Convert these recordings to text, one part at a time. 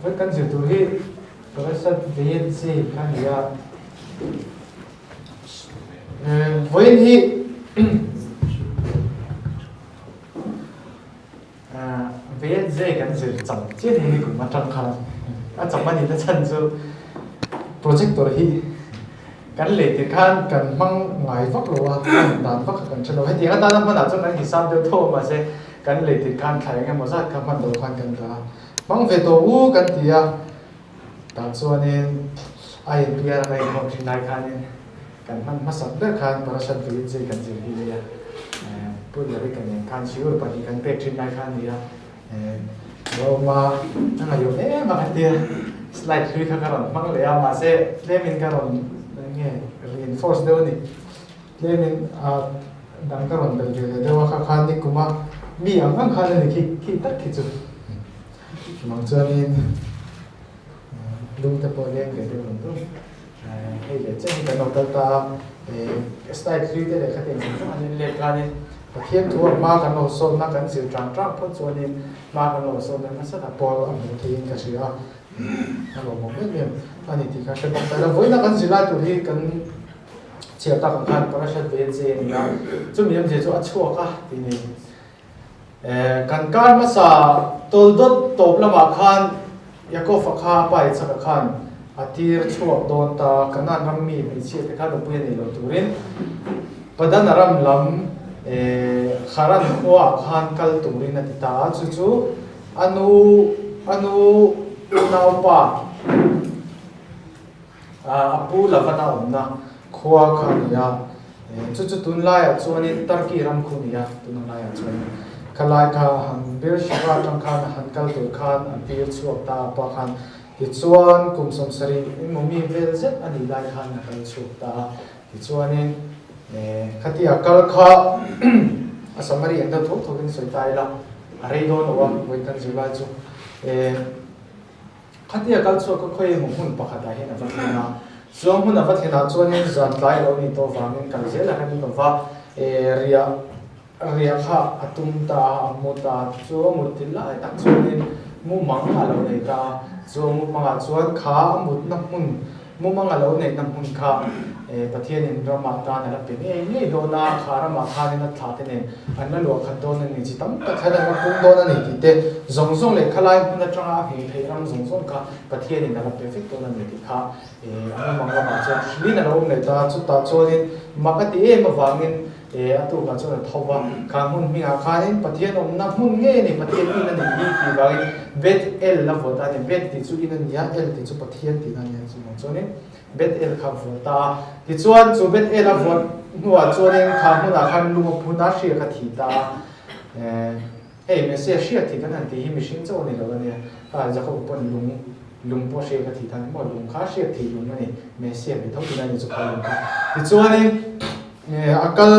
Vawi kan zir tur hi Parasat Veyetze kha a ni a. Vawiin hi Veyetze kan zir cham chiah ni ni kum atang khan a cham a nihna chhan chu projector hi kan lei tir khan kan hmang ngai vak lo a, a dan vak kha kan hre lo. Hetiang atana hmanah chuan kan hisap deuh tho a mahse kan lei tir khan thla eng emaw zat kha hman loh khan kan dah a. Hmang ve tawh u kan ti a, tah chuanin a inpiar a ka inkhawm thin lai khanin kan hman hmasak ber khan Parashat Vayetze kan zir hi lei a, Pu Larry-ka nen khan shiur pahnih kan pek thin lai kha a ni a, Roma a ngaihawm em a ka tia, slide hlui kha ka rawn hmang leh a, mahse tlemin ka rawn eng nge reinforce deuh a ni. Tlemin a dang ka rawn belh ve leh deuh a, kha khan ni kum a mi ang ang khan a ni khi khi tak khi chu. Chumang chuanin lung te pawh leng ve deuh ang deuh. Hei leh chen hi kan lo kal ta a, slide hlui te leh khatiang zawng zawng an inlet khanin Pathian thu a hma kan lo sawnna kan zir tang tang phawt chuanin hma kan lo sawnna nasa tak pawh a hmuh theihin ka hria a, a lawmawm em em a ni tih kha hre bawk ta ila. Vawiina kan zirlai tur hi kan Chhiar tak ang khan Parashat Veyetze a ni a, chumi awmzia chu a chhuak a tih ni. Kan kar hmasa tawldawt tawp lamah khan Yaakov-a kha a pa Yitzhak-a khan a tir chhuak dawn ta, Kanaan ram mi hmeichhia te kha nupui a nei lo turin Padan Aram lam Haran khuaah khan kal turin a ti ta a, chu chu a nu a nu unaupa A pu Lavana awmna khua kha a ni a, chu chu tunlaiah chuanin Turkey ram khu a ni a, tuna laiah chuanin khalai kha han Beersheba atang khan a han kal tur khan a tir chhuak ta a pa khan tichuan kum 70 emaw mi vel zet a nih lai khan a kal chhuak ta a, tichuanin khatia kal kha a Samari an deuh tho tho in sawi ta ila a rei dawn lo a vawi kan zirlai chu. Khatia kal chhuak ka khawi emaw hmun pakhatah hian a va thlen a, chuang hmun a va thlenah chuanin zan tlai a lo nih tawh vangin kal zel a rem lo va, riah riah kha a tum ta a, a mu ta a, chu a mut thil lai tak chuanin mumang a lo nei ta a, chu a mumangah chuan kha a mutna hmun Mumang a lo neihna hmun kha Pathianin ramah tan a la pe ngei ngei dawn a, kha ramah khanin a thlah te nen an la luah khat dawn a ni, chi tam tak hian an la pung dawn a ni tih te zawng zawng leh khalai hmun atanga a hmuh theih ram zawng zawng kha Pathianin a la pe vek dawn a ni tih kha a mumang lamah chuan hrilhin a lo awm leh ta a, chutah chuanin mak a ti em avangin a tukah chuan a tho va, kha hmun hmingah khanin Pathian awmna hmun ngei a ni, Pathian in a nih hi tih vangin Beth El a vuah ta a ni, Beth tih chu in a ni a, El tih chu Pathian tihna a ni a, chuvang chuanin Beth El kha a vuah ta a. Tichuan chu Beth El a vuah hnuah chuanin kha hmunah khan lung a phun a, hriak a thi ta a, hei Messiah hriak tih kan han tih hi mihring chauh a ni lo a nia, kha Jakob pawn lung lung pawh hriak a thi ta a ni maw, lung kha hriak thih lung a ni, Messiah ve tho tihna a ni chu kha lung kha. Tichuanin. A kal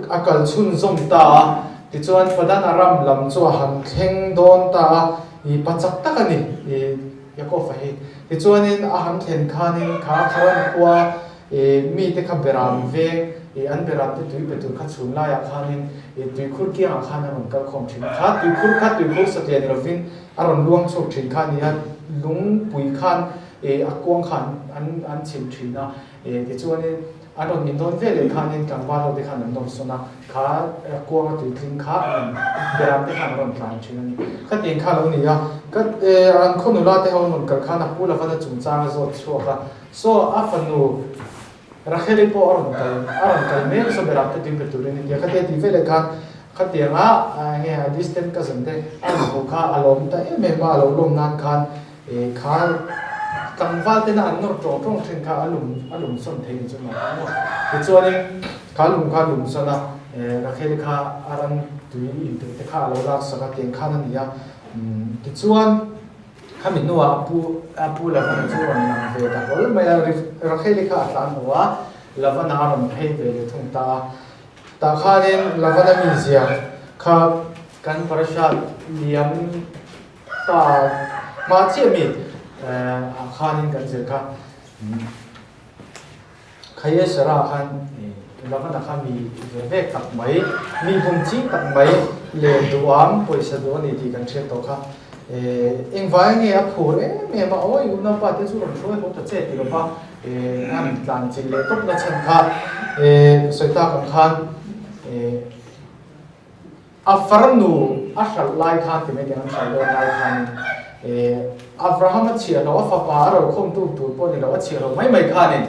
a kal chhunzawm ta a, tichuan Padan Aram lam chu a han thleng dawn ta a, i pa chak tak a ni i Yaakov-a hi. Tichuanin a han thlen khanin kha Kharan khua i mite kha beram veng i an beram te tui pe tur kha chhun laiah khanin i tuikhur kiangah khan a rawn kal khawm thin a, kha tuikhur kha tuikhur satliah ni lovin a rawn luang chhuak thin kha a ni a, lungpui khan i a kuang kha an an chim thin a, tichuanin An rawn min dawn ve leh khanin tlangval ho te khan an nawr sawn a, kha kuanga tuitling kha an rawn beram te khan an rawn tlan thin a ni. Khatiang kha a lo ni a, ka an khaw nula te ho an rawn kal khan a pu Lavana chungchang a zawt chhuak a, saw a fanu Rachel-i pawh a rawn kal a rawn kal mek saw beram te tui pe turin a ti a, khatia tih ve leh khan khatianga enge a distant cousin te a rawn hmuh kha a lawm ta em em a, a lo lawm nan khan Kha tlangval tena an nawr tawng tawng thin kha a lum a lum sawn thei ni chu mak ang maw. Tichuanin kha lung kha a lum sawn a, Rachel kha a ran tui in tur te kha a lo lak sak a, tiang khan a ni a. Tichuan khami hnuah a pu a pu Lavana chu a rawn lang ve ta hlawl mai a, Rachel-i kha a tlan haw a, Lavana a rawn phei ve leh thung ta a. Tah khanin Lavana mizia kha kan parasha liam Ta hma chiah mi ah khanin kan zir kha Khaye Sarah khan Lavana kha mi ve ve tak mai, mi bum ching tak mai leh duham pawisa duh a ni tih kan hriat tawh kha. Engvai nge a phur em em a, awi unaupa te chu rawn hruai haw ta che ti lova a rawn tlan chilh leh tawp na chhan kha sawi tak ang khan a farnu a hralh lai khan ti mai teng an hralh dawn lai khanin Abraham a chhiahlo a fapa a rokhawmtu tur pawh ni lo a chhiahlo mai mai khanin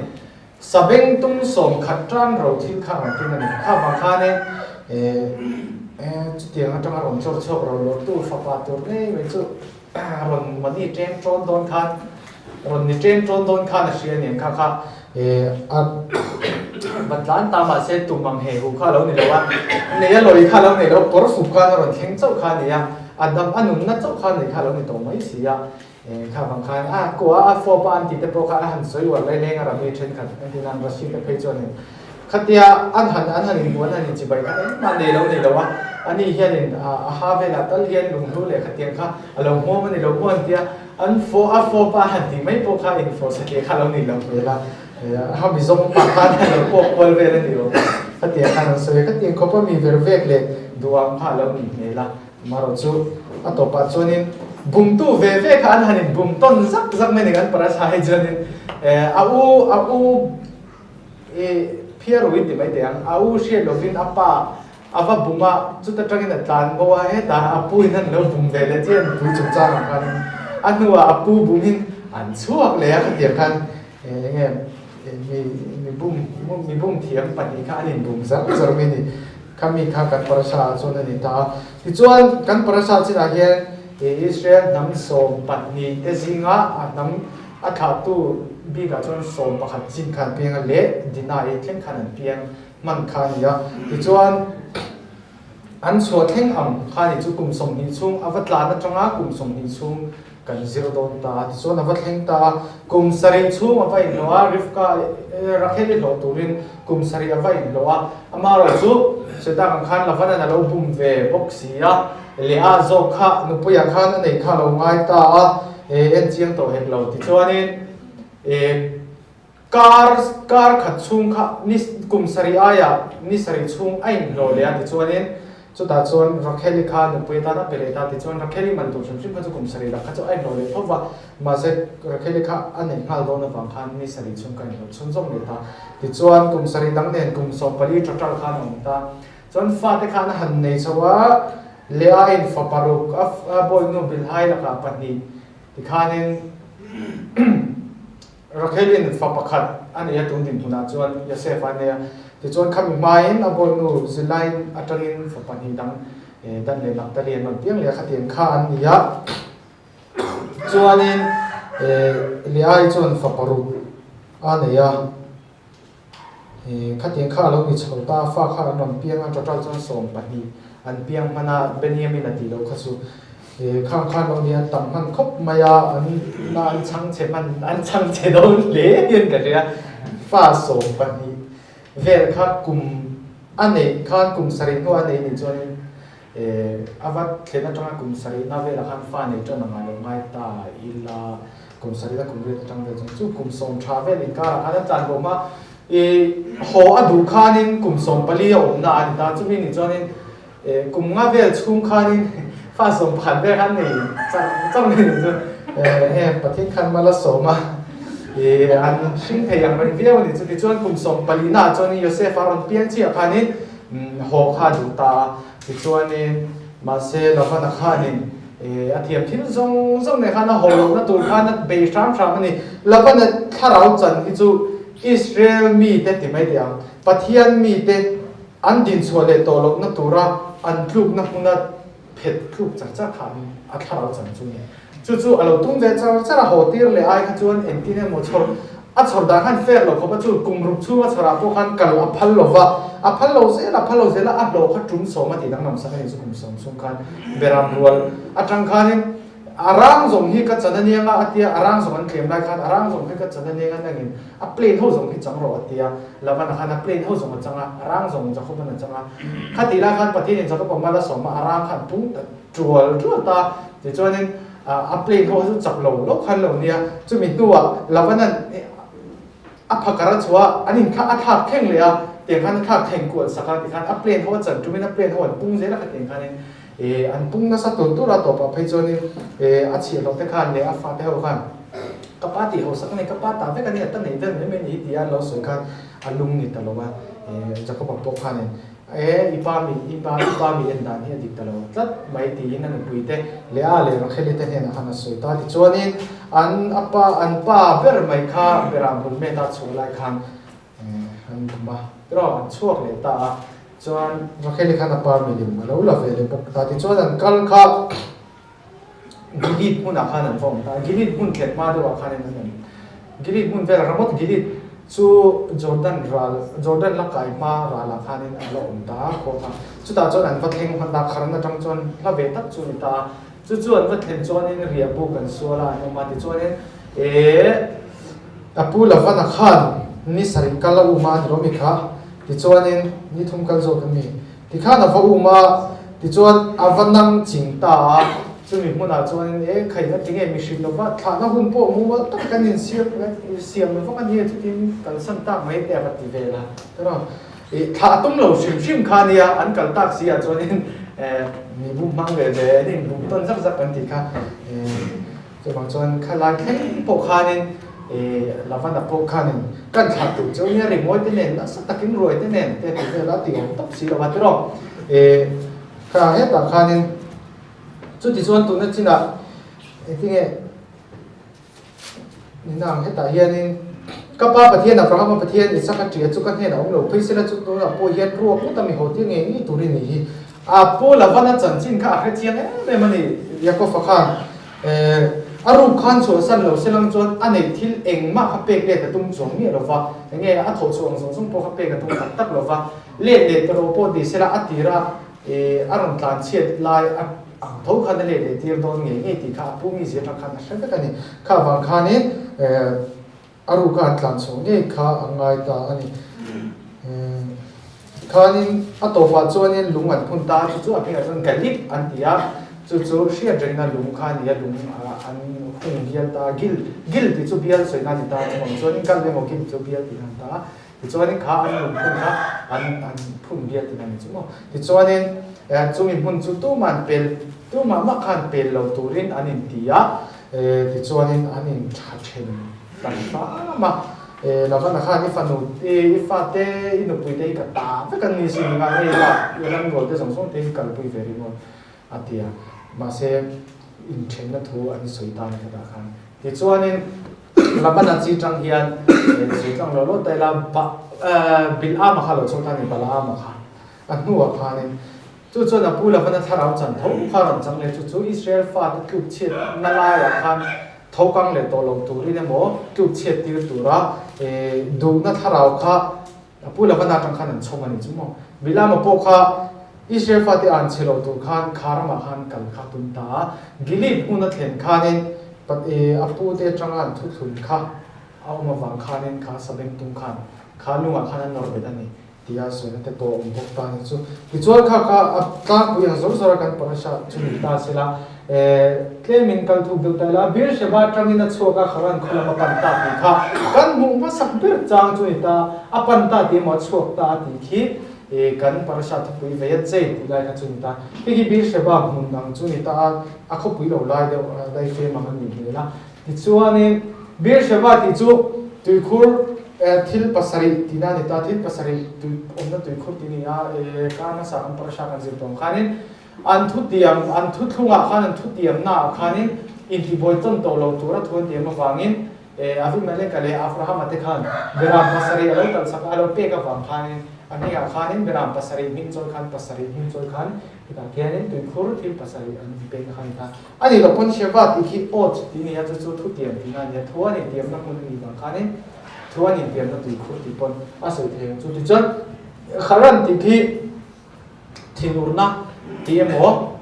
Sabeng tum 90 tan ro thil kha rawn keng a ni. Kha vang khanin chutiang atanga rawn chawr chhuak ro lo tu fapa tur ngei mai chu rawn mahni ṭen ṭawn dawn khan rawn ni ṭen ṭawn dawn khan a hria a ni. Kha kha a va tlan ta mahse tum ang he hu kha a lo ni lo a, nei a lawi kha a lo nei lo, kawr fuk khan a rawn thleng chauh kha a ni a, a dam a nunna chauh kha nei kha a lo ni tawh mai si a. Kha vang khan a kua a fawp a an tih te pawh kha a han sawi uar lai leng a Rabi thenkhat an ti nan Rashid te phei chuanin khatia an han an han inbuan an inchibai kha engmah nei lo nei lo a, ani hianin a ha velah tal hian lunghlu leh khatiang kha a lo hmuam a ni lo maw an tia, an fawh a fawp a han tih mai pawh kha infawh satliah kha a lo nei lo hmel a, a mi zawng pah khan a lo pawk kual vel a ni lo khatiang khan an sawi a, khatiang khawpa mi ver vek leh duham kha a lo nih hmel a. Amaherawh chu a tawpah chuanin bumtu ve ve kha an han in bum tawn zak zak mai a ni kan parasa hi chuanin a u a u i phiarui ti mai teh ang a u hriat lovin a pa a va bum a chuta tangin a tlan bo a hetah a pu in an lo bum ve leh chiah a nupui chungchang ah khanin a hnuah a pu bumin an chhuak leh a khatiang khan eng nge mi mi bum mi bum thiam pahnih kha an in bum zar zar mai a ni. Khami kha kan parasa ah chuan a ni ta a. Tichuan, kan parasa chinah hian Israel hnam 12 te zinga a hnam a thlahtu bikah chuan 11 chin kha an piang a, leh Dinai thleng khan an piang hman kha a ni a. Tichuan, an chhuah thleng ang kha ni chu kum 20 chhung a va tlan atanga kum 20 chhung kan zir dawn ta a, tichuan a va thleng ta a, kum sarih chhung a va inhlawh a, Rivka Rachel-i hlawh turin kum sarih a va inhlawh a, amaherawh chu Swetak ang khan Lavan-a'n a lo bum ve bawk si a, Leah zawk kha nupuiah khan a nei kha a lo ngai ta a, en chiang tawh hek lo, tichuanin kar kar khat chhung kha ni kum sarih aiah ni sarih chhung a inhlawh leh a tichuanin chutah chuan Rakheli kha nupui atan a pe leh ta tichuan Rakheli man tur hrim hrim kha chu kum sarih lah kha chu a inhlawh leh tho va mahse Rakheli kha a neih nghal dawn avang khan ni sarih chhung kha a inhlawh chhunzawm leh ta tichuan kum sarih dang nen kum 14 total khan a awm ta chuan fate khan a han nei chho a Leah in fa paruk a bawihnu Bilhai lakah pahnih tikhanin Rachelin fa pakhat a nei a, tun dinhmunah chuan Yosef a nei a. Tichuan khami hmain a bawihnu Zilain atangin fa pahnih dang Dan leh Naphtali an rawn piang leh a, khatiang kha an ni a. Chuanin Leai chuan fa paruk a nei a, khatiang kha a lo ni chho ta a, fa kha an rawn piang a, total chuan 12 an piang hman a, Benjamin a tih loh kha chu. Khang khan lo ni an tam hman khawp mai a, an na an chhang chhe hman an chhang chhe dawn hle hian ka hria. Fa 12 vel kha kum a neih khan kum sarih hnuah a neih nih chuanin a va thlen atanga kum sarihna velah khan fa nei tan anga lo ngai ta ila kum sarihna kum riat atang vel chuan chu kum sawm tha vel inkarah khan an tlan bawm a, i haw a duh khanin kum 14 a awmna a ni ta chumi nih chuanin Kum nga vel chhung khanin fa 11 vel khan nei char char mai ni chu he Pathian khan mal a sawm a, an hring thei ang reng viau a ni chu. Tichuan kum 14 na ah chuanin Yosef a rawn piang chiah khanin haw kha a duh ta a, tichuanin mahse Lavana khanin a thiam thil zawng zawng nen khan a haw lohna tur khan a bei hram hram a ni. Lavana thlarau chan hi chu Israel mite ti mai teh ang, Pathian mite An dinchhuah leh tawh lohna tura an tlukna hmuna phet tluk char char kha an a thlarau chan chu ni. Chu chu a lo tum ve char char a, haw tir leh ai kha chuan engtin emaw chhawr a chhawr dan khan fair lo khawp a, chu kum ruk chhunga chhawrah pawh khan kal a phal lo va, a phal lo zel a phal lo zel a, a hlawh kha tum sawm a tih danglam sak a ni chu kum sawm chhung khan beram rual atang khanin A rang zawng hi ka chan a niang a, a tia, a rang zawng an tlem lai khan a rang zawng hi ka chan a niang a nangin a plane ho zawng hi chang rawh a tia, Lavana khan a plane ho zawng a chang a, a rang zawng Jakoban a chang a. Khatih lai khan Pathianin Jakob a mal a sawm a, a rang khan pung ta tual tual ta, tichuanin a plane ho chu chak lo lo khan lo nia, chumi hnuah Lavana'n a phakar a chhuah a, an inkha a thlak thleng leh a, tiang khan a thlak thleng kual sak a, tikhan a plane ho a chan tumin a plane ho an pung zel a, khatiang khanin. An pung nasa tur tur a tawpah phei chuanin a chhiahhlawh te khan leh a fate ho khan ka pa tih hausak a ni, ka pa tah vek a ni, a ta neih vel mai mai a ni hi tia an lo sawi khan a lung ni ta lo a. Jakob-a pawh khanin E, i pa mi, i pa, i pa mi en dan hi a dik ta lo tlat mai tiin a nupui te Lea leh Racheli te hnenah khan a sawi ta. Tichuanin an a pa, an pa ber mai kha Beram hul meta chhuah lai khan an bum a, tiraw an chhuak leh ta a. Chuan Racheli khan a pa milim a lo la ve leh bawk ta. Tichuan an kal kha Gilead hmunah khan an va awm ta a, Gilead hmun thlen hma deuhah khanin an awm. Gilead hmun vel Ramoth Gilead chu Jordan ral, Jordan la kai hma ralah khanin a la awm ta a khua kha. Chutah chuan an va thleng hman ta, Kharan atang chuan hla ve tak chu a ni ta a. Chu chu an va thlen chuanin riahbuk an sual a, an awm a, tichuanin eh a pu Lavana khan ni sarih kal a um a ni lo mi kha, tichuanin ni thum kal zawk a mi. Tikhan a va um a, tichuan a va nang ching ta a, chumi hmunah chuanin e khaina tinge mi hrilh lova thlahna hun pawh mumal tak kan insiam siam lova ka nia chutin kalsan tak mai te a va ti vel a, tiraw i thlah a tum lo hrim hrim kha nia an kal tak si ah chuanin mi bum hmang ve ve an inbum tawn zak zak kan tih kha Chuvang chuan khalai thleng pawh khanin Lavana pawh khanin kan thlah tur chu nia rimawi te nen nasa takin ruai te nen te ti vel a ti awm tawp si lo a tiraw. Kha hetah khanin chuti chuan tuna chinah engtinge ninang hetah hianin ka pa Pathian Abrahama Pathian Isaka tia chu ka hnenah awm lo phei sela chu tunah pawh hian ruak ngawt a mi haw tir ngei ngei turin ni hi. A pu Lavana chanchin kha a hre chiang em em a ni. Yaakov-a khan a ruk khan chhuahsan lo selang chuan a neih thil engmah kha pek let a tum chuang miah lo va, enge a thawh chhuah ang zawng zawng pawh kha pek a tum tak tak lo va, let leh ta ro pawh ti sela a tira a rawn tlan chhiat lai a ang tho khan a let leh tir dawn ngei ngei tih kha a pu mizia atang khan a hre vek a ni. Kha vang khanin A ruka an tlan chhuah ngei kha a ngai ta a ni. Khanin a tawpah chuanin lung an phun ta a, chu chu a hmingah chuan Galip an ti a, chu chu hriat rengna lung kha a ni a, lung an hung bial ta a, Gil, Gil tih chu bial sawina a ni ta a, chuvang chuanin Gal emaw Gil chu bial tih a ni ta a, tichuanin kha an lung phun kha an an phun bial tih a ni chu maw. Tichuanin chumi hmun chu tuman pel, tumah mah khan pel lo turin an inti a, Tichuanin an in tha then ta hram a, Lavana khan i fanu te, i fate, i nupui te hi ka ta vek an ni sin anga hei lak i ramrual te zawng zawng te hi kalpui ve ringawt a ti a, mahse inthenna thu an sawi ta ni khatah khan. Tichuanin Lavana chi tang hian sawi tlang lo lo ta ila Bil'ama kha lo chhuak ta a ni, Balaama kha a hnuah khanin Chu chuan a pu Lavana thlarau chan tho kha rawn chang leh chu chu Israel fate tluk chhiatna laiah khan tho kang leh tawh lo turin emaw tluk chhiat tir tura duhna thlarau kha a pu Lavana atang khan an chhawm a ni chu maw. Bilama pawh kha Israel fate an chhe lo tur khan kha ramah khan kal kha tum ta a, Gilead hmun a thlen khanin a pute atanga an thuthlun kha a awm avang khanin kha sabengtung khan kha lungah khan a nawr bet a ni. Tia sawina te pawh a awm bawk ta a ni chu. Tichuan kha kha a tlangpui ang zawr zawr a kan parasha chu ni ta se la, tlemin kal thuk deuh ta ila, Beersheba atangin a chhuak a, Haran khaw lam a pan ta tih kha kan hmuh hmasak ber chang chu ni ta, a pan ta tih emaw a chhuak ta a tih khi kan parasha thupui vei a chei tih lai kha chu ni ta. Hei hi Beersheba hmun ang chu ni ta a, a khawpui lo lai deuh daifem ang a nih hmel a. Tichuanin, Beersheba tih chu tuikhur thil pasarih tihna a ni ta, thil pasarih tui awmna tuikhur tih a ni a, kar hmasa kan parasha kan zir tawng khanin an thutiam, an thuthlungah khan an thutiamnaah khanin intibuai tawn tawh lo tura thu an tiam avangin Abimeleka leh Abrahama te khan Beram pasarih a lo talhsak a, a lo pek avang khanin a hmingah khanin Beram pasarih hming chawi khan pasarih hming chawi khan Hetah khianin tuikhur thil pasarih an pek a kha ni ta. A nih loh pawn Sheva tih khi oath tih a ni a, chu chu thutiam tihna a ni a, thu a nih tiamna hmun a nih vang khanin thu a nih tiamna tuikhur tih pawn a sawi thei ang chu. Tichuan Haran tih khi thinurna tih emaw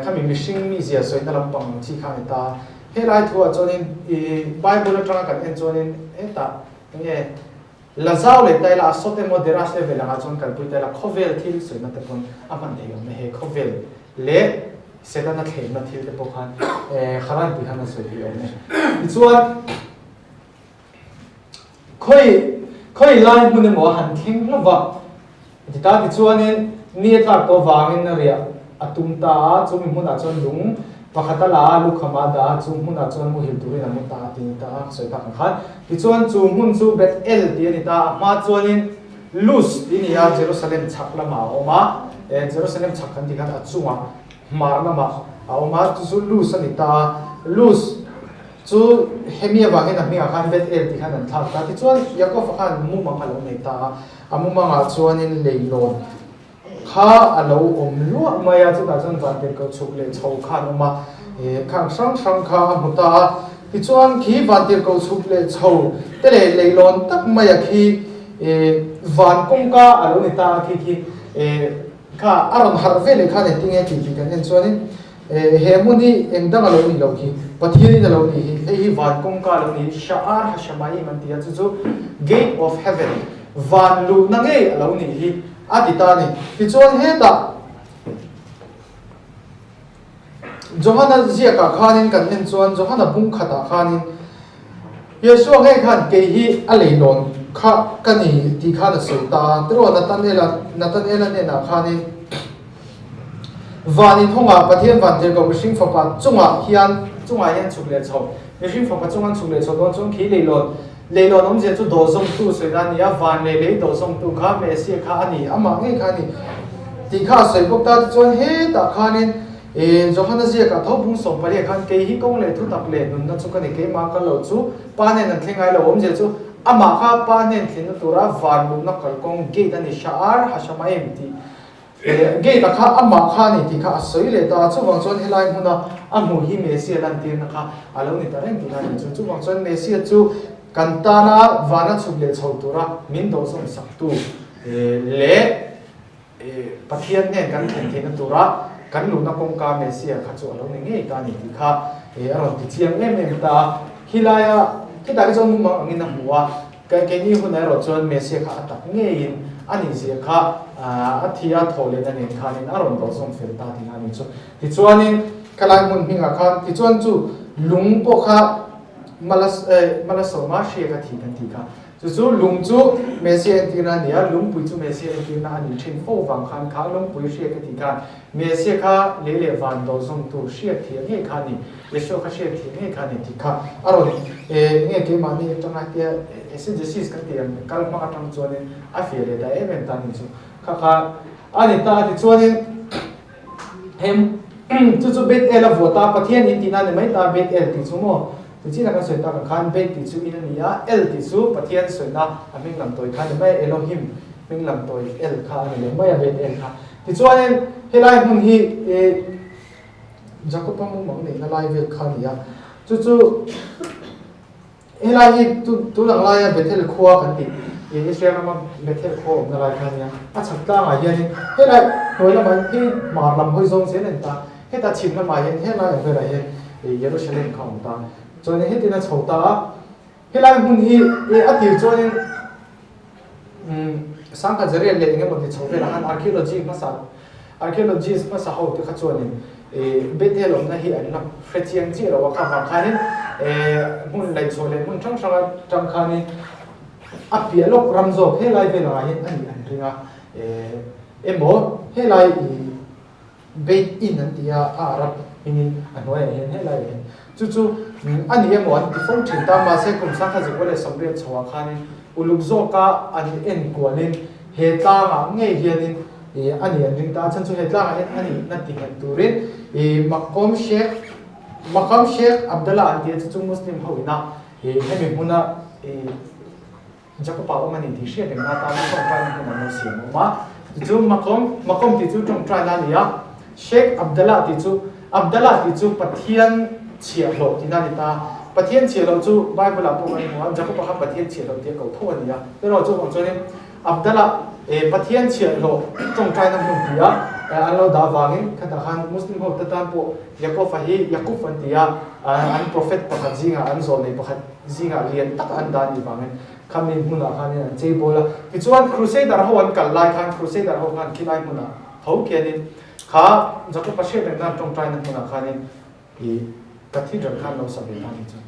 khami mihring mizia sawina lampang ang chi kha a ni ta. Helai thuah chuanin i Bible atanga kan en chuanin hetah enge La zau leh ta ila a sawt emaw derash level angah chuan kalpui ta ila khawvel thil sawina te pawn a hman theih awm e he khawvel leh Setana thlenna thil te pawh khan Haran tih khan a sawi theih awm e. Tichuan khawi khawi lai hmun emaw a han thleng hlauh va ti ta tichuanin ni a tlak tawh vangin a riah. a tum ta a, chumi hmunah chuan lung pakhat a la a, lukham a dah a, chu hmunah chuan muhil turin a mu ta a ti a ni ta a, ka sawi tak ang khan. Tichuan chu hmun chu Beth-el tih a ni ta a, a hma chuanin Luz tih a ni a, Jerusalem chhak lamah a awm a, Jerusalem chhak kan tih khan a chungah hmar lamah a awm a, chu chu Luz a ni ta a, Luz chu hemi avangin a hmingah khan Beth-el tih khan an thlak ta. Tichuan Jakob-a khan mumang a lo nei ta a, a mumangah chuanin leilawn kha a lo awm luah mai a, chutah chuan vantirhkoh chhuk leh chho kha an awm a, khang hrang hrang kha a hmu ta a. Tichuan khi vantirhkoh chhuk leh chho te leh leilawn tak maia khi van kawngka a lo ni ta a, khi khi kha a rawn harh ve leh khan engtin nge tih tih kan en chuanin he hmun hi eng dang a lo nih loh hi, Pathianin a lo nih hi, hei hi van kawngka a lo ni, Sha'ar HaShamayim an ti a, chu chu Gate of Heaven, van luhna ngei a lo nih hi a ti ta a ni. Tichuan hetah Johana ziakah khanin kan en chuan Johana bung khatah khanin Yeshua ngei khan kei hi a leilawn kha ka ni tih khan a sawi ta a, tiraw Nathanaela Nathanaela hnenah khanin Van inhawngah Pathian van tirhkoh mihring fapa chungah hian chungah hian chhuk leh chho mihring fapa chungan chhuk leh chho dawn chuan khi leilawn Leilawn awmzia chu dawhzawmtu sawi a ni a, van leh lei dawhzawmtu kha Messiah kha a ni, amah ngei kha a ni tih kha a sawi bawk ta. Tichuan hetah khanin Johana ziakah tho bung 18 khan kei hi kawng leh thutak leh nunna chu ka ni, keimah kal lo chu Pa hnen an thleng ngai lo, awmzia chu amah kha Pa hnen thlenna tura van luhna kalkawng gate a ni, Sha'ar HaShamayim tih Gate-a kha amah kha a ni tih kha a sawi leh ta a, chuvang chuan helai hmuna a hmuh hi Messiah lantirna kha a lo ni ta reng tih kha a ni chu. Chuvang chuan Messiah chu kan tana vana chhuk leh chho tura min dawhzawm saktu leh Pathian hnen kan thlen theihna tura kan luhna kawngka Messiah kha chu a lo ni ngei ta a ni tih kha a rawn ti chiang em em ta a. Khilaia khitah khi chuan mumang angin a hmu a. Keini hunah erawh chuan Messiah kha a tak ngeiin a nihzia kha a thi a thawh lehna nen khanin a rawn dawhzawm fel ta tih a ni chu. Tichuanin khalai hmun hmingah khan tichuan chu lung pawh kha Malasawma hria kha thi kan tih kha. Chu chu lung chu Messiah entirna a ni a, lungpui chu Messiah entirna a nih thin fo vang khan kha lungpui hria ka tih khan Messiah kha lei leh van dawhzawmtu hriat thih ngei kha a ni. Yeshua kha hriat thih ngei kha a ni tih kha a rawn nge keimahni atanga hetia exegesis kan tih ang kal hmang atang chuanin a fiah leh ta em em ta a ni chu. Kha kha a ni ta a tichuanin he chu chu Beth El a vuah ta Pathian in tihna a ni mai ta Beth El tih chu maw tichin a kan sawi tak ang khan Beth tih chu in a ni a El tih chu Pathian sawina a hming lam tawi kha a ni mai a Elohim hming lam tawi El kha a ni leh mai a Beth El kha. Tichuanin helai hmun hi Jakob-a mumang neihna lai vel kha a ni a, chu chu helai hi tun ang laia Bethel khua kan tih, Israel rama Bethel khua awmna lai kha a ni a, a chhak tlangah hianin helai hnuai lamah hi hmar lam hawi zawng zel a ni ta, heta chhim lamah hian helai ang velah hian Jerusalem kha a awm ta, chuanin hetin a chho ta a, helai hmun hi a tir chuanin Sangha Zariel leh engemaw ti chho velah khan archaeology hmasa archaeologist hmasa ho te kha chuanin Bethel awmna hi an la hre chiang chiah lo a, kha vang khanin hmun laihchhuah leh hmun hrang hrang atang khanin a piah lawk ram zawk helai velah hian a nih an ring a, emaw helai Beit In an ti a, a Arab hmingin a hnuaiah hian helaiah hian chu chu a ni emaw an ti fo thin ta, mahse kum sangkhat zakua leh 80 chhoah khanin uluk zawka an en kualin he tlangah ngei hianin a ni an ring ta a, chhan chu he tlangah hian a nihna ti nghet turin Maqam Sheikh Maqam Sheikh Abdallah an ti a, chu chu Muslim ho ina hemi hmuna Jakob-a awm a ni tih hriat reng atan tawngtaina hmun an lo siam awm a. Tichu Makom, Makom tih chu tawngtaina a ni a, Sheikh Abdallah tih chu, Abdallah tih chu Pathian chhiahhlawh tihna a ni ta. Pathian chhiahhlawh chu Bible-ah pawh kan hmu a, Jakob-a kha Pathian chhiahhlawh tih a ko tho a ni a. Erawh chuvang chuanin Abdallah, Pathian chhiahhlawh tawngtaina hmun tih a an lo dah avangin khatah khan Muslim ho te tan pawh Yakof-a hi Yakuf an ti a, an prophet pakhat zingah an zawlnei pakhat zingah lian tak an dah a nih vangin khami hmunah khanin an chei bawl a. Tichuan Crusader ho an kal lai khan Crusader ho khan khilai hmunah tho khianin kha Jakob-a hriat reng nan tawngtaina hmunah khanin i cathedral khan lo sa ve ta a nih chu.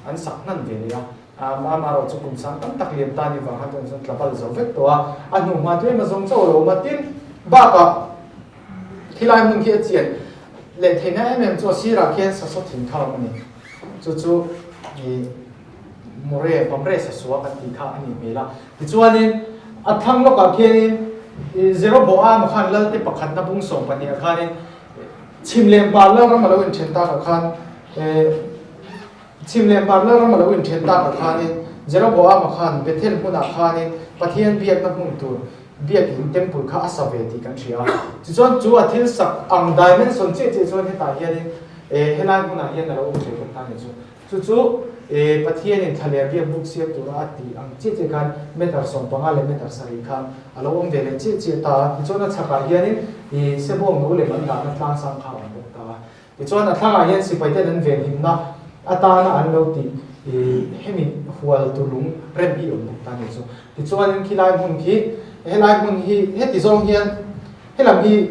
An sak hnan ve leh a, amaherawh chu kum sang tam tak lian ta a nih vang khan chuan tla bal zo vek tawh a, a hnuhma tlem a zawng chauh a lo awm a. Tin, bakah. Khilai hmun khi a chian leh theihna em em chu a sirah khian sasaw thing kha a awm a ni. Chu chu ih More, Mamre sasua kan tih kha a nih hmel a. Tichuanin a thlang lawkah khianin ih Jeroboama khan Lalte pakhatna bung 12 ah khanin chhim leh hmar Lalram a lo inthen takah khan eh Chhim leh hmar Lalram a lo inthen takah khanin Jeroboama khan Bethel hmunah khanin Pathian biakna hmun tur biakin temple kha a sa ve tih kan hria a. Tichuan chu a thil sak ang dimension chiah chiah chuan hetah hianin eh helai hmunah hian a lo awm ve bawk ta a ni chu. Chu chu eh Pathianin thlaler biak buk siam tura a tih ang chiah chiah khan meter 15 leh meter 7 khan a lo awm ve leh chiah chiah ta a. Tichuan a chhakah hianin ih sebawng no lem an dahna tlangsang kha a awm bawk ta a. Tichuan a thlangah hian sipaiten an venhimna atana an lo tih hemi hual tu lung rem hi awm bawk ta a ni chu. Tichuanin khilai hmun khi helai hmun hi heti zawng hian helam hi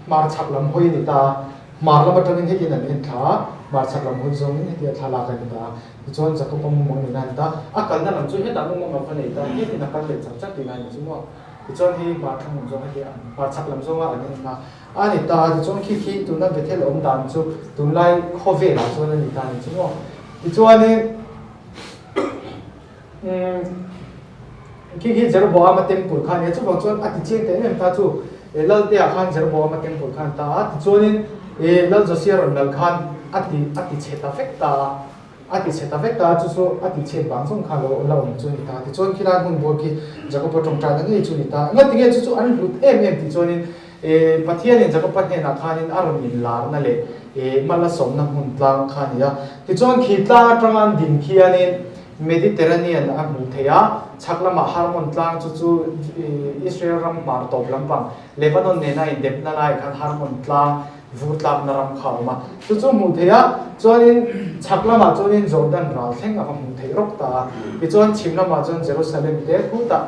hmar chhak lam hawi a ni ta a, hmar lam atangin hetin an en thla a, hmar chhak lam hawi zawngin heti a thlalak a ni ta a. Tichuan Jakob-a mumang nena a ni ta, a kalna lam chu hetah mumang a va nei ta, hetin a kal leh chak chak tihna a ni chu maw. Tichuan hei hmar thlang lam zawng heti hmar chhak lam zawnga an en a. A ni ta, tichuan khi khi tuna Bethel awm dan chu tunlai khawvelah chuan a ni ta a ni chu maw. Tichuanin umm khi khi Jeroboama temple kha a ni a, chuvang chuan a ti chiang ta em em ta chu Laltea khan Jeroboama temple khan ta a, tichuanin Lal Josia rawn lal khan a ti a ti chhe ta vek ta a. A ti chhe ta vek ta, chu chu a ti chhet vang zawng kha lo la awm chu a ni ta. Tichuan khilai hmun bawr khi Jakoba tawngtaina ngei chu a ni ta. Engati nge chu chu an hlut em em tih chuanin Pathianin Jakoba hnenah khanin a rawn inlarna leh mal a sawmna hmun tlang kha a ni a. Tichuan khi tlang atanga an din khianin Mediterranean a hmuh theih a, chhak lamah Hermon tlang chu chu Israel ram hmar tawp lampang Lebanon nena indepna laiah khan Hermon tlang vur tlakna ram kha a awm a, chu chu hmuh theih a, chuanin chhak lamah chuanin Jordan ral thleng a va hmuh theih rawk ta a, tichuan chhim lamah chuan Jerusalem te khutah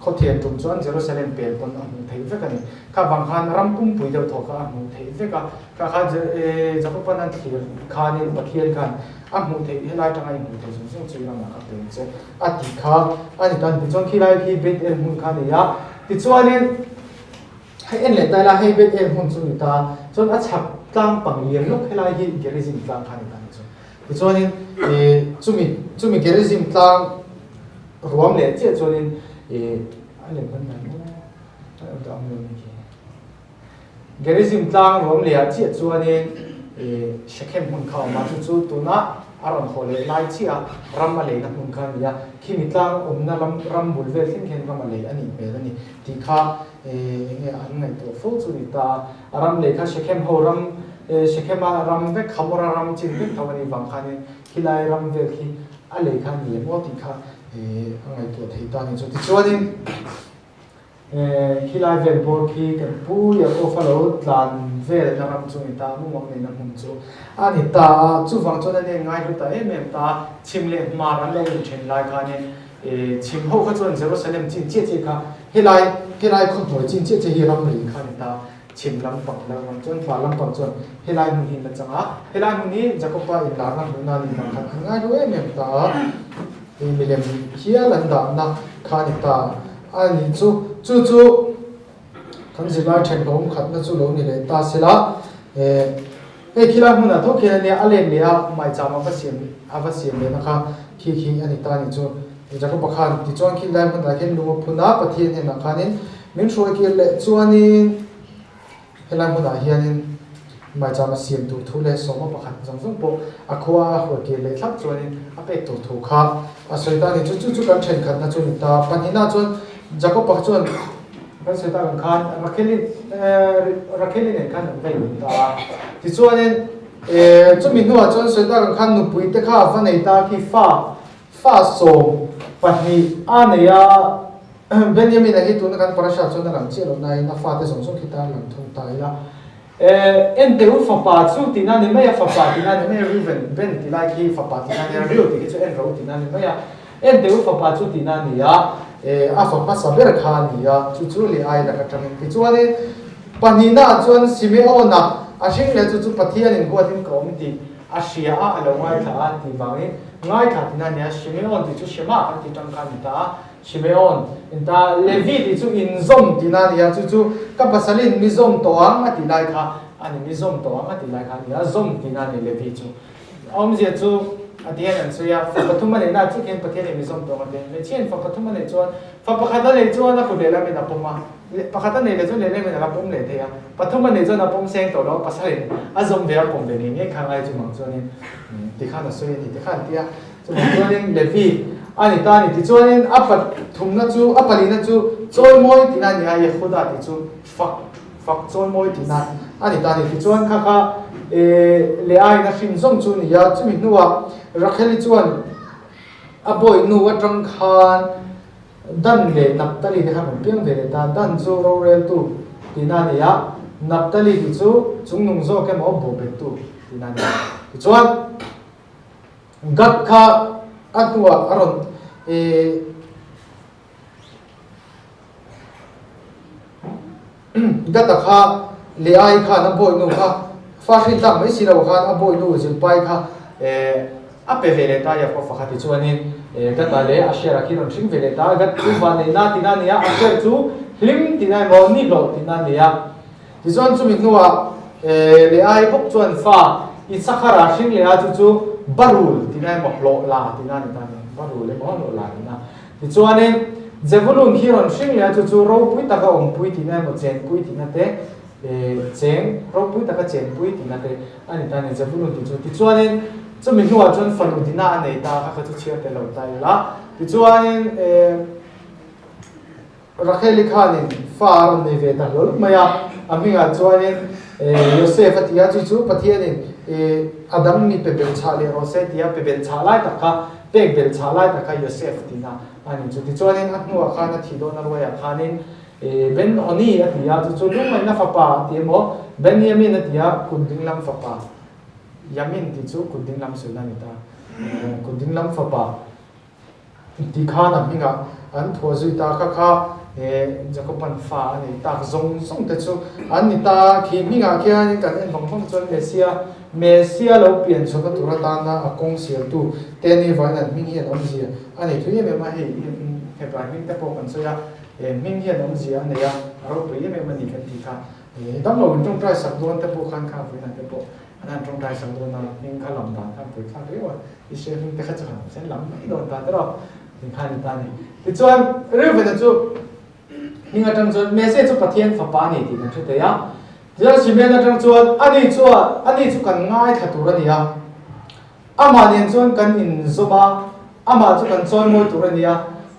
khawthian tum chuan Jerusalem pel pawn a hmuh theih vek a ni. Kha vang khan ram pumpui deuh thaw kha a hmuh theih vek a, kha kha Jakoban an thlir khanin Pathian khan a hmuh theih helai tanga i hmuh theih zawng zawng chu i ramah ka peng che a tih kha a ni ta a ni. Tichuan khilai khi Bethel hmun kha a ni a, tichuanin. Hei en leh ta ila, hei Bethel hmun chu ni ta, chuan a chhak tlang pang lian lawk helai hi Gerizim tlang kha a ni ta ni chu. Tichuanin ih chumi chumi Gerizim tlang ruam leh chiah chuanin ih a lem kan dan maw a awm dah awm lo ni khi. Gerizim tlang ruam leh ah chiah chuanin ih Shechem hmun kha a awm a, chu chu tuna a rawn haw leh lai chiah a ram a leina hmun kha a ni a, khimi tlang awmna ram ram bul vel thleng khian ram a lei a nih hmel a ni tih kha Eng nge an ngaihtuah fo chu ni ta, a ram lei kha Shechem ho ram, Shechem-a ram vek, Hamor-a ram chin vek tho a nih vang khanin khilai ram vel khi a lei kha a ni em aw tih kha a ngaihtuah thei ta a ni chu. Tichuanin khilai vel bawr khi kan pu Yaakov-a lo tlan velna ram chu a ni ta, mumang neihna hmun chu a ni ta a, chuvang chuan a nen ngaihlu ta em em ta, chhim leh hmar an lo inthen lai khanin Chhim ho kha chuan Jerusalem chin chiah chiah kha helai helai khawhnuai chin chiah chiah hi ramri kha a ni ta. Chhim lampang la ram chuan hmar lampang chuan helai hmun hi an la chang a, helai hmun hi Jakoba inlarna hmuhna a nih vang khan an ngai lo em em ta a, hei milem hial an dahna kha a ni ta a nih chu. Chu chu kan zirlai thenhlawm khatna chu lo ni leh ta sela, Hei khilai hmunah tho khian ania a let leh a maicham a va siam a va siam lehna kha khi khi a ni ta a ni chu. Jakoba khan tichuan khilai hmunah khian lung a phun a, Pathian hnenah khanin min hruai kir leh chuanin helai hmunah hianin maicham a siam tur thu leh sawma pakhat zawng zawng pawh a khua a hruai kir leh thlap chuanin a pek tur thu kha a sawi ta a ni chu. Chu chu kan thenkhatna chu a ni ta. Pahnihna chuan Jakoba chuan Kan sawi tak ang khan Rakheli Rakheli nen khan an va in ta a. Tichuanin chumi hnuah chuan sawi tak ang khan nupui te kha a va nei ta khi fa fa 12 a nei a. Benjamin a hi tuna kan parasha chuan a lang chiah lo nain a fate zawng zawng khi ta a lang thung ta ila. Enteh u fapa chu tihna ni mai a, fapa tihna ni mai a, Reuven, Ben tih lai khi fapa tihna ni a, Reu tih khi chu en ro tihna ni mai a, Enteh u fapa chu tihna ni a, a fa hmasa ber kha a ni a, chu chu leh ai lak atangin. Tichuanin pahnihnaah chuan Simeona a hring leh chu chu Pathianin huatin ka awm tih a hria a, a lo ngaithla a tih vangin ngaithla tihna ni a, Simeon tih chu Shema kan tih tang kha a ni ta a. Shimeon in ta Levi tih chu inzawm tihna a ni a, chu chu ka pasalin mi zawm tawh ang a tih lai kha a ni, mi zawm tawh ang a tih lai kha a ni a, zawm tihna a ni Levi chu. A awmzia chu a ti hian an sawi a, fa pathum a neihna ah chiah khian Pathianin mi zawm tawh ang a ti. Hmeichhiain fa pathum a neih chuan fa pakhat a neih chuan a kut lehlamin a pawm a, pakhat a neih leh chuan lehlamin a la pawm leh thei a, pathum a neih chuan a pawm seng tawh lo a, pasalin a zawm ve a pawm ve ngei ngei kha ngai chumang chuanin tikhan a sawi a ni tikhan a ti a. Chuvang chuanin Levi a ni ta a ni. Tichuanin a pathumna chu, a palina chu chawimawi tihna a ni a, Yehuda tih chu fak, fak chawimawi tihna a ni ta a ni. Tichuan kha kha Leain a hrin zawng chu a ni a, chumi hnuah Racheli chuan a bawi nu atang khan Dan leh Naphtali te khan rawn piang ve leh ta. Dan chu roreltu tihna a ni a, Naphtali tih chu chungnung zawk emaw bawhbettu tihna a ni a. Tichuan. Gad kha a hnuah a rawn Gad-a kha Leai khan a bawihnu kha fa hrin tak mai si lo khan a bawihnu Zilpai kha a pe ve leh ta Jakob fa kha tichuanin Gad-a leh Asher-a khi rawn hring ve leh ta. Gad chu vanneihna tihna a ni a, Asher chu hlim tihna emaw nihlawh tihna a ni a. Tichuan chumi hnuah Leai bawk chuan fa Issakhara hring leh a chu chu Barul tihna emaw hlawh la tihna a ni ta a ni, Barul emaw hlawh la tihna. Tichuanin Zebulun hi rawn hring leh a chu chu ropui taka awmpui tihna emaw chenpui tihna te cheng ropui taka chenpui tihna te a ni ta a ni Zebulun tih chu. Tichuanin chumi hnuah chuan fanu Dina a nei ta kha kha chu chhiar tel lo ta ila. Tichuanin Racheli khanin fa a rawn nei ve ta hlawl mai a, a hmingah chuanin Yosef a ti a, chu chu Pathianin a dang mi pe belh chhah leh rawh se tia pe belh chhah lai tak kha, pek belh chhah lai tak kha Yosef tihna a ni chu. Tichuanin a hnuah khan a thih dawn a ruaiah khanin Ben Oni a ti a, chu chu lungngaihna fapa a ti emaw Benjamin a ti a, kut dinglam fapa, Yamin tih chu kut dinglam sawina a ni ta, kut dinglam fapa. Ti khan a hmingah an thuah zui ta kha kha Jakoban fa a nei tak zawng zawng te chu an ni ta. Khi hmingah khianin kan en vang vang chuan Messia, Messia lo pian chhuahna tur atana a kawng sialtu te ni vain an hming hian awmzia a nei thui em em a, hei Hebrai hming te pawh kan sawi a, he hming hian awmzia a nei a, a ropui em em a ni kan tih kha. Damlo in tawngtai sak dawn te pawh khan kha vawiinah te pawh an han tawngtai sak dawn a, hming kha lam dan kha pui thlak riau a, Israel hming te kha chu han sen lam mai dawn ta tiraw tih kha a ni ta a ni. Tichuan Reuben-a chu hming atang chuan Messiah chu Pathian fapa a ni tih kan hre thei a, tichuan Simeon atang chuan ani chuan ani chu kan ngaithla tur a ni a, amah nen chuan kan inzawm a, amah chu kan chawimawi tur a ni a,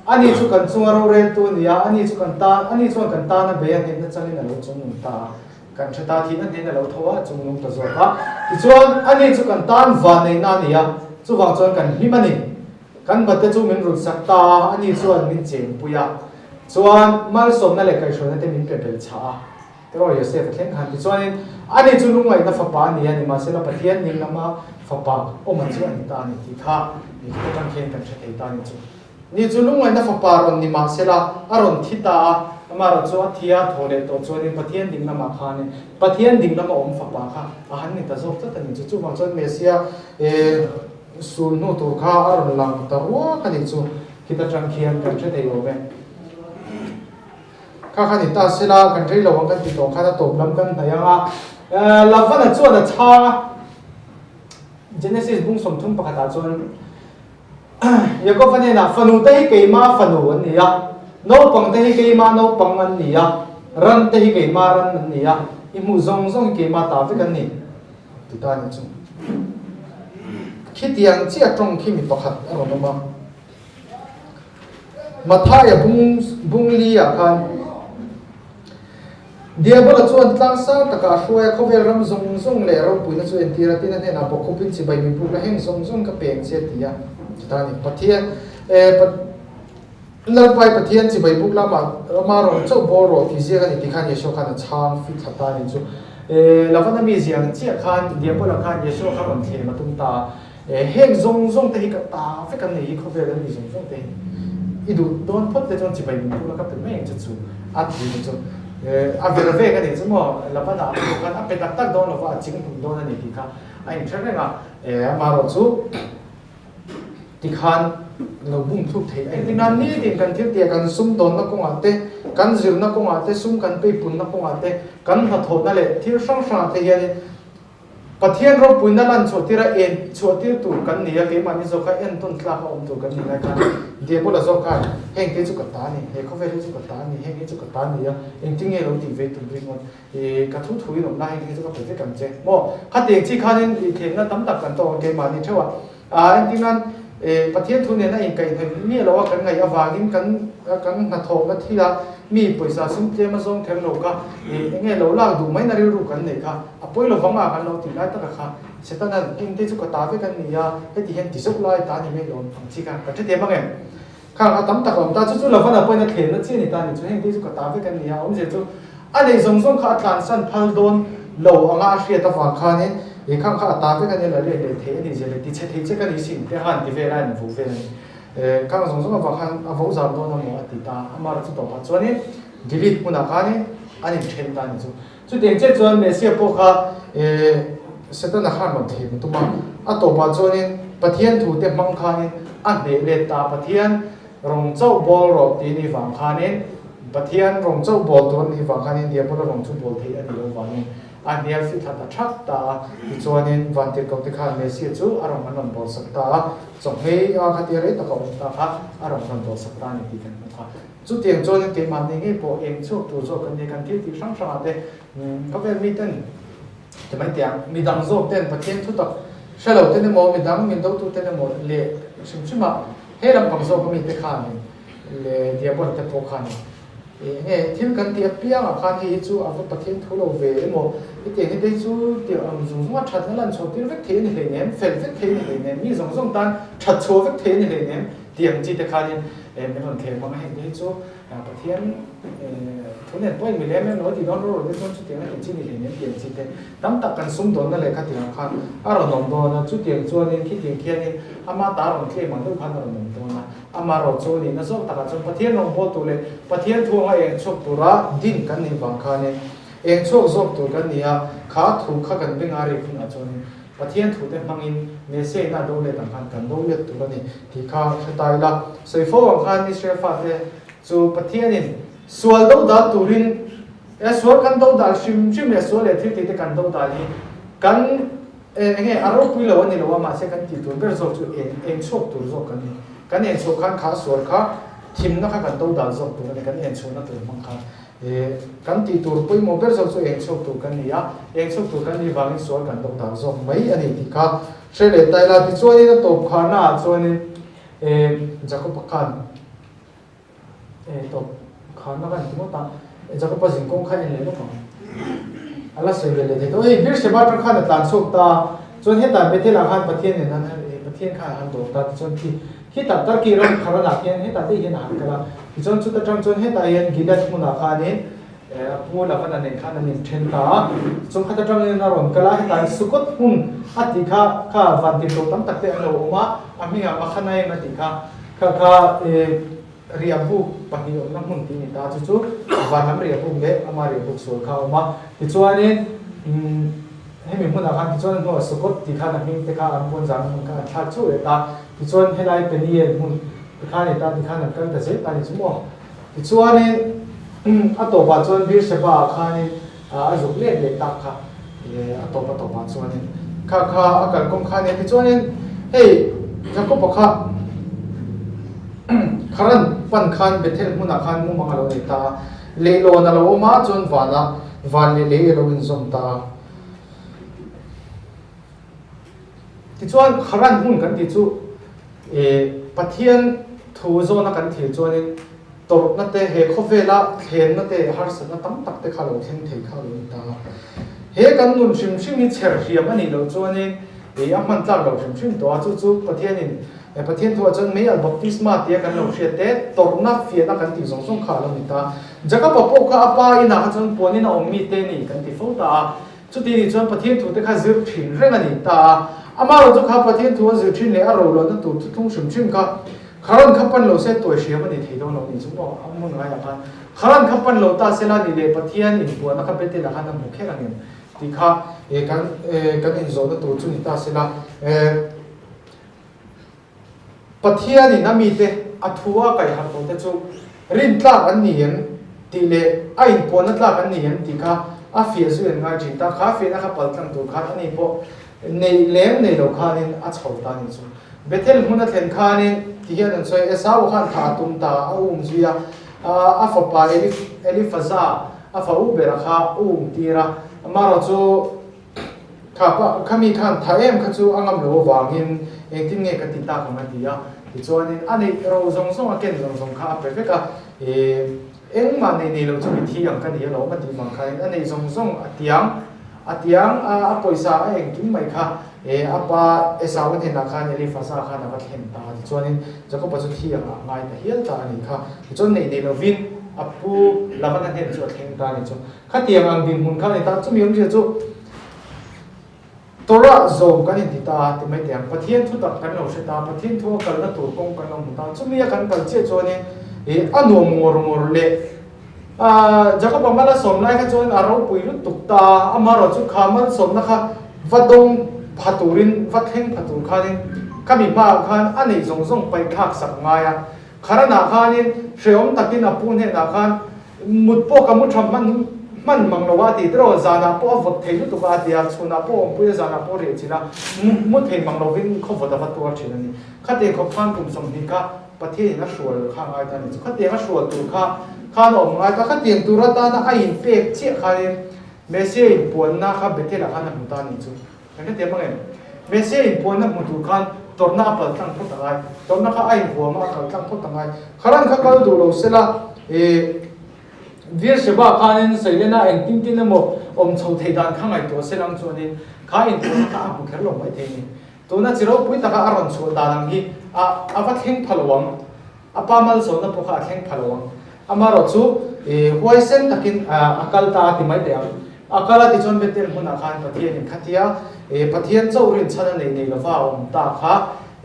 ani chu kan chunga roreltu a ni a, ani chu kan tan ani chuan kan tana bei a hnehna changin a lo chungnung ta a. Kan hre ta thihna hnen a lo tho a, chung nung ta zawk a. Tichuan, ani chu kan tan vanneihna a ni a, chuvang chuan kan hlim a ni. Kan bate chu min run sak ta a, ani chuan min chenpui a. Chuan, malsawmna leh kaihhruaina te min pe bel chah a. Tiraw Yosef a thleng khan. Tichuanin, ani chu lungngaihna fapa a ni a, nimahsela Pathian ning lama fapa awma chu a ni ta a ni tih kha mi atang khian kan hre thei ta a ni chu. Ni chu lungngaihna fapa rawn ni mah sela, a rawn thi ta a, amaherawh chu a thi a thaw leh tawh chuanin Pathian ding lamah khanin Pathian ding lama awm fapa kha a han ni ta zawk tlat a ni chu. Chuvang chuan Messia sul hnu tur kha a rawn lang ta ruak a ni chu. Khit atang khian kan hre thei awm e. Kha kha ni ta sela, kan rei lo ang kan ti tawh khan a tawp lam kan hnaih ang a. Lavana chuan a chhang a, Genesis bung 31 ah chuan, Jakob-a hnenah, Fanu te hi keima fanu an ni a, naupang te hi keima naupang an ni a, ran te hi keima ran an ni a, i hmuh zawng zawng hi keima ta vek an ni, ti ta a nih chu. Khitiang chiah tawng khi mi pakhat a rawn awm a. Mathaia bung bung li-ah khan Diabola chuan tlang sang takah a hruai a, khawvel ram zawng zawng leh ropuina chu entir a, tin a hnenah bawkkhupin chibai min puk la, heng zawng zawng ka peng che a ti a. Chutah a ni, Pathian, eh, Lalpai Pathian chibai buk lama rama rawn chauh bawl rawh tih ziak a ni tih khan Yeshua khan a chhang fit thla ta a ni chu. Eh, Lavana mi ziang chiah khan Diabola khan Yeshua kha rawn thlem a tum ta a. Eh, heng zawng zawng te hi ka ta vek an nei hi, khawvel an ni zawng zawng te hi. I duh dawn phawt te chuan chibai min puk la ka pe mai ang che chu a ti ni chu. Eh, a ver vek a nih chu maw, Laban-ah a puk khan a pe tak tak dawn lova a ching hlum dawn a ni tih kha a inhre reng a. Eh, amaherawh chu. Tikhan lo bum thluk thei a inti. Nitin kan thil tia kan sum dawnna kawngah te, kan zirna kawngah te, sum kan peipunna kawngah te, kan hnathawhna leh thil hrang hrangah te hianin Pathian ropuina lan chhuahtir a en chhuahtir tur kan ni a, keimahni zawk kha entawn tlak a awm tur kan ni lai khan Diabola zawk khan heng te chu ka ta a ni, he khawvel hi chu ka ta a ni, heng hi chu ka ta a ni a, engtin nge lo tih ve tum ringawt i ka thu thu in awm lai heng hi chu ka pe vek ang che maw? Khatiang chi khanin i thlemna tam tak kan tawk a keimahni theuh a. A entir nan, Pathian thu nena inkaihhnawih miah loa kan ngaih avangin kan kan hnathawhna thila mi pawisa sum tlem a zawng kher lo kha eng nge lo lak duh mai na rilru kan neih kha a pawi lo vang a kan lo tih lai taka kha Setanan heng te chu ka ta vek an ni a, heti hian ti zauh lai ta ni mai lo ang chi khan kan hrethiam ang em? Khang a tam tak a awm ta chu chu Lavana pawhin a thlenna chi a ni ta ni chu heng te chu ka ta vek an ni a, awmzia chu A neih zawng zawng kha a tlansan phal dawn lo anga a hriat avang khanin i khang kha a ta vek a nia la let leh thei a ni zia leh ti chhe thei che ka ni sin te han ti vel a in vo vel a ni. Khang zawng zawng avang khan a vo zam dawn a maw a ti ta a, amah chu tawpah chuanin delete hmunah khanin an inthen ta a ni chu. Chutiang chiah chuan Messiah pawh kha Setana khan rawn thlem a tum a, a tawpah chuanin Pathian thute hmang khanin a hneh let ta Pathian Rawng chauh bawl rawh tih ni vang khanin Pathian rawng chauh bawl tur a nih vang khanin Diabola rawng chu bawl theih a nih loh vangin a hnial fi thla ta thak ta a. Tichuanin Vantirhkohte khan Messiah chu a rawng an rawn bawl sak ta a, chawhmei a khatia rei taka awm ta kha a rawng rawn bawl sak ta a ni tih kan hmu kha. Chutiang chuanin keimahni ngei pawh eng chhuak tur zawk kan nia kan thil tih hrang hrangah te khawvel miten ti mai teh ang, midang zawk ten Pathian thutak hre lo ten emaw midang min dotu ten emaw leh hrim hrimah He lampang zawk ami te khanin leh Diabol te pawh khanin eng nge thil kan tih apiangah khan hei hi chu a va Pathian thu lo ve emaw hetiang hi te hi chu tirh ang zung zunga thatna lan chhuah tir vek thei a ni hleinem, fel vek thei a ni hleinem, mi zawng zawng tan that chhuah vek thei a ni hleinem tih ang chi te khanin min rawn thlem ang a, heng te hi chu Pathian thu nen pawhin mi lem em lo a tih dawn ro ro te chuan chutiang a tih chi ni hleinem tih ang chi te tam tak kan sumdawnna lehkha tiang khan a rawn awm dawn a, chutiang chuanin khitiang khianin ama ta rawn claim ang deuh khan a rawn awm dawn a, ama rawh chu nihna zawk takah chuan Pathian rawngbâwl tur leh Pathian thu anga eng chhuak tura din kan nih vang khanin eng chhuak zawk tur kan ni a, kha thu kha kan benga rik hunah chuanin Pathian thute hmangin Messiah-in a do let ang khan kan do let tur a ni tih kha hre ta ila. Sawi fo ang khan Israel fate chu Pathianin sual do dal turin e sual kan do dal hrim hrim leh sual leh thil tihte kan do dal hi kan eng nge a ropui lo a ni lo a mahse kan tih tur ber zawk chu eng eng chhuak tur zawk kan ni. Kan eng chhuah khan kha sual kha thimna kha kan do dal zawk tur a ni kan eng chhuahna tur hmang khan. He kan tih tur pawimawh ber zawk chu eng chhuak tur kan ni a, eng chhuak tur kan nih vangin sual kan dawk dan zawk mai a ni tih kha hre leh ta ila. Tichuanin a tawp kharna ah chuanin Jakob-a khan tawp kharna kha engti ngawt a, Jakob-a zinkawng kha en leh lawk ang. A la sawi ve leh thei tawh. Hei Beersheba atang khan a tlan chhuak ta a, chuan hetah Bethel-ah khan Pathian nen han Pathian khan a han dawr ta tichuan khi Khitah Turkey ram Kharanah khian hetah te hian a han kal a, tichuan chuta tang chuan hetah hian Gilead hmunah khanin a pu Labana nen khan an inthen ta a, tichuan khata tangin a rawn kal a, hetah hian Sukkot hmun a tih kha kha vantirhkoh tam tak te an lo awm a, a hmingah Makhanaim a tih kha kha kha riahbuk pahnih awmna hmun tih a ni ta, chu chu vanlam riahbuk leh ama riahbuk sual kha a awm a, tichuanin Hemi hmunah khan tichuan a hnuah Sukkot tih khan a hming te kha an puan zahna hmun kha an thlak chauh leh ta. Tichuan helai Peniel hmun te kha a ni ta tikhan an kal ta zel ta a ni chu maw. Tichuanin a tawpah chuan Beersheba ah khanin a zuk let leh tak kha a tawp a tawpah chuanin kha kha a kalkawng kha a ni a. Tichuanin hei Jakob-a kha Kharan pan khan Bethel hmunah khan mumang a lo nei ta a. Leihlawn a lo awm a chuan vanah van leh lei a lo inzawm ta a. Tichuan Kharan hmun kan tih chu Pathian thu zawna kan thil chuanin tawrhna te, he khawvela thlenna te, harsatna tam tak te kha lo thleng thei kha a lo ni ta a. He kan nun hrim hrim hi chher hriam a nih loh chuanin a hman tlak lo hrim hrim tawh a, chu chu Pathianin Pathian thuah chuan mei al baptisma tia kan lo hriat te, tawrhna fiahna kan tih zawng zawng kha a lo ni ta. Jakob-a pawh kha a pa inah kha chuan puan in a awm mi te ni kan ti fo ta a. Chuti nih chuan Pathian thu te kha zir thin reng a ni ta a. Amaherawhchu kha Pathian thu a zir thin leh a roluahna tur thuthlung hrim hrim kha Kharan kha pan lo se tuai hriam a ni thei dawn lo ni chu maw a hmun ngaiah khan Kharan kha pan lo ta sela ni leh Pathian inpuahna kha Bethel-ah khan a hmu kher ang em tih kha kan kan inzawhna tur chu ni ta sela. Pathianin a mite a thu a kaih harh tawhte chu rintlak an ni em tih leh a inpuanna tlak an ni em tih kha a fiah zui an ngai thin ta. Kha fiahna kha paltlang tur khan ani pawh neih lem nei lo khanin a chho ta a nih chu. Bethel hmun a thlen khanin ti hian an sawi, Esau khan thah a tum ta, a um zui a, a fapa Elifaza, a fa u bera kha a um tir a, amaherawh chu kha pa khami khan tha em kha chu a ngam lo avangin engtin nge ka ti tak ang a ti a, tichuanin a neih ro zawng zawng a ken zawng zawng kha a pe vek a, engmah nei nei lo chu mi thi ang ka ni alawm a tih vang khanin a neih zawng zawng a tiang a tiang a a pawisa a engkim mai kha a pa Esau a hnenah khan Elifaza khan a va thlen ta a tichuanin Jakoba chu thi angah a ngai ta hial ta a nih kha tichuan neih nei lovin a pu Labana hnen chu a thleng ta a ni chu. Khatiang ang dinhmun kha a ni ta, chumi awmzia chu Torah zawm kan inti ta a ti mai teh ang. Pathian thu tak kan lo hre ta, Pathian thu a kalna tur kawng kan lo hmu ta, chumi a kan kal chiah chuanin ih a nuam ngawr ngawr leh ah Jakob-a mal a sawm lai kha chuan a ropui lutuk ta a, amaherawh chu kha malsawmna kha va dawng pha turin va thleng pha tur khanin khami hmaah khan a neih zawng zawng paih thlak sak ngai a, Kharanah khanin hrehawm takin a pu hnenah khan Mut pawh ka mu tha hman hman mang lo a ti tiraw, zanah pawh a vawt thei lutuk a a ti a, chhunah pawh awmpui a zanah pawh riah chilh a, mu thei mang lovin khaw vawt a va tuar thin a ni. Khatiang khawp khan kum 20 kha Pathianin a hrual kha a ngai ta a ni chu. Khatiang a hrual tur kha khan a awm ngai ta, khatiang tur atana a inpek chiah khanin Messiah inpuanna kha Bethel-ah khan a hmu ta a ni chu. Kan hrethiam ang em? Messiah inpuanna hmu tur khan tawrhna a kal tlang phawt a ngai. Tawrhna kha a inhuam a, a kal tlang phawt a ngai. Kharan kha kal duh lo sela, ih, Beersheba khanin Sailena engtin tin emaw awm chho thei dan kha ngaihtuah sela ang chuanin kha inpuanna kha a hmu kher lo mai thei a ni. Tuna chi ropui taka a rawn chhuah dan ang hi a a va thleng pha lo ang. A pa malsawmna pawh kha a thleng pha lo ang. Amaherawh chu, ih, huaisen takin a kal ta a ti mai teh ang. A kal a tichuan Bethel hmunah khan Pathianin khatia Pathian chauh rinchhan a nei nei lova a awm ta kha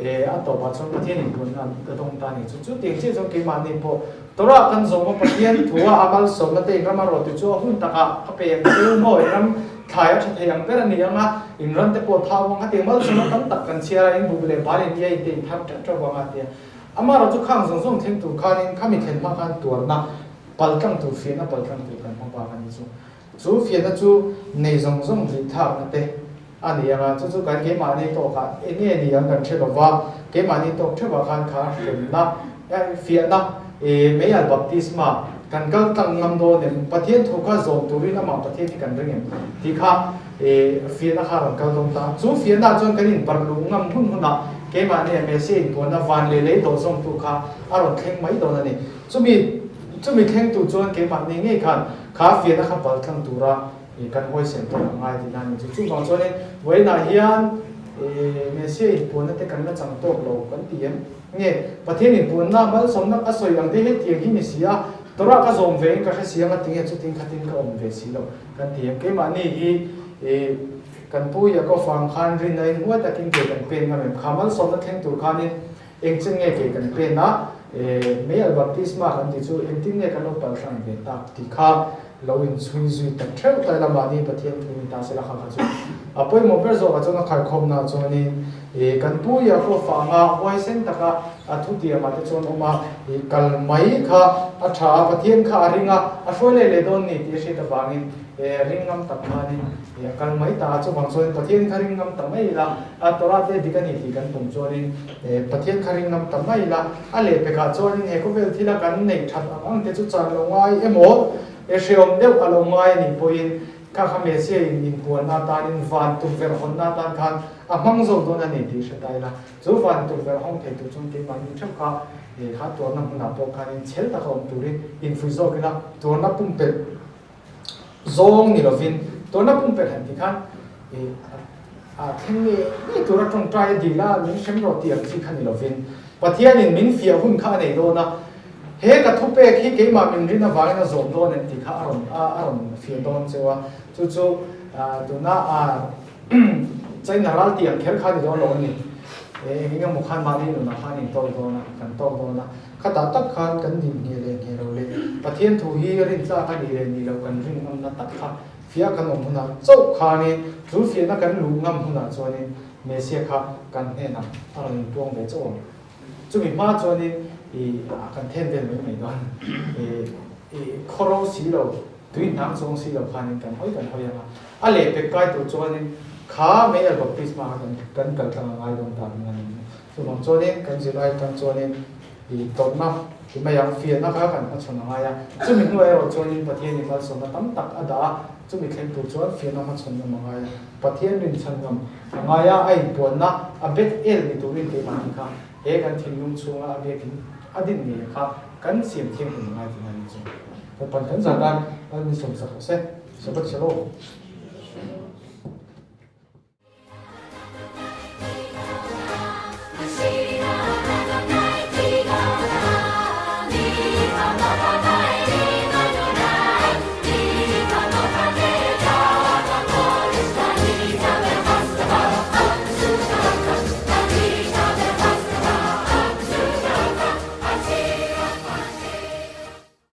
a tawpah chuan Pathianin puanna a dawng ta a ni. Chu chu tiang chiah chuan keimahni pawh Torah kan zawm a, Pathian thu a, a malsawmna te in ram a rawh ti chu a hun takah ka pe ang che u maw, in ram thlai a tha thei ang ber a ni ang a, in ram te pawh thau ang khatiang malsawmna tam tak kan chhiar a, in buk leh bal in ia in te in thar teuh teuh vang a tia. Amaherawhchu khang zawng zawng thleng tur khanin khami thlen hma khan tuarna paltlang tur fiahna paltlang tur kan hma bak a ni chu. Chu fiahna chu nei zawng zawng rih thlakna te a ni ang a, chu chu kan keimahni tawkah eng nge ni ang kan hre lo va, keimahni tawk theuhah khan kha hremna, fiahna, meial baptisma kan kal tlang ngam dawn em, Pathian thu kha zawm turin amah Pathian hi kan ring em tih kha fiahna kha a rawn kal dawn ta. Chu fiahnaah chuan kan inbarh luh ngam hun hunah keimahni a Messiah inpuanna van leh lei dawh zawmtu kha a rawn thleng mai dawn a ni. Chumi chumi thlengtu chuan keimahni ngei khan kha fiahna kha pal tlang tura kan huaisen tawk a ngai tihna a ni chu. Chuvang chuanin vawiinah hian Messiah inpuanna te kan la chang tawk lo kan ti em? Nge Pathian inpuanna malsawmna ka sawi ang te hetiang hi ni si a, Torah ka zawm ve in ka hre si ang a ti nge chutin khatin ka awm ve si lo kan ti em? Keimahni hi kan pu Yaakov ang khan rinna in huai takin ke kan pen ngam em? Kha malsawmna thleng tur khanin Engchen nge kei kan pen a, meialh baptisma kan tih chu engtin nge kan lo palhran ve tak tih kha lo inchhui zui tak theuh ta ila mahni Pathian thu ni ta sela kha kha chu a pawimawh ber zawkah chuan a khaikhawmna chuanin kan pu Yaakov anga huaisen taka a thutiamah te chuan awm a, kal mai kha a tha a, Pathian kha a ring a, a hruai leh leh dawn ni tih a hriat avangin ring ngam tak khanin a kal mai ta a, chuvang chuan Pathian kha ring ngam ta mai ila a Torah te dik a ni tih kan pawm chuanin Pathian kha ring ngam ta mai ila a lehpekah chuanin he khawvel thila kan neih that ang ang te chu chan lo ngai emaw hrehawm deuh a lo ngai a nih pawhin kha kha Messiah in inpuanna atanin van tukverh hawnna atan khan a hmang zawk dawn a ni tih hre ta ila chu van tukverh hawng thei tur chuan keimahni theuh kha kha tuarna hmunah pawh khanin chhel taka awm turin infuih zawk ila tuarna pumpelh Zawng ni lovin tuna pumpelh han ti khan a thleng ngei ngei tura tawngtai a dil a, min hrem rawh tih ang chi kha ni lovin Pathianin min fiah hun kha a nei dawn a, he ka thupek hi keimah min rin avangin a zawm dawn em tih kha a rawn a rawn fiah dawn cheu a, chu chu tuna China ral tih ang kher kha ni dawn lo a ni. Eng eng emaw khan mahni nunah khan intawk dawn a, kan tawk dawn a. Khatah tak khan kan din ngheh leh ngheh lo leh Pathian thu hi rintlak a nih leh nih loh kan rin ngamna tak kha fiah kan awm hunah chauh khanin chu fiahna kan luh ngam hunah chuanin Messiah kha kan hnenah a rawn inpuang ve chauh ang. Chumi hma chuanin i kan then vel mai mai dawn. I khawro si lo, tui hnang chuang si lo khanin kan hawi kan hawi ang a. A lehpek kai tur chuanin kha meialh baptisma kha kan kan kal tlang a ngai dawn ta ang a ni. Chuvang chuanin kan zirlai atang chuanin i tawrhna ti mai ang, fiahna kha kan hmachhawn a ngai a. Chumi hnuah erawh chuanin Pathianin malsawmna tam tak a dah a, chumi thleng tur chuan fiahna hmachhawn ngam a ngai a. Pathian rinchhan ngam a ngai a, a inpuanna a bet el ni turin keimahni kha he kan thinlung chhunga a biakin a din ngei kha kan siam thianghlim a ngai tih a ni chu. Kan pan kan zat a, Lal min sawmsak rawh se. Shabbat Shalom.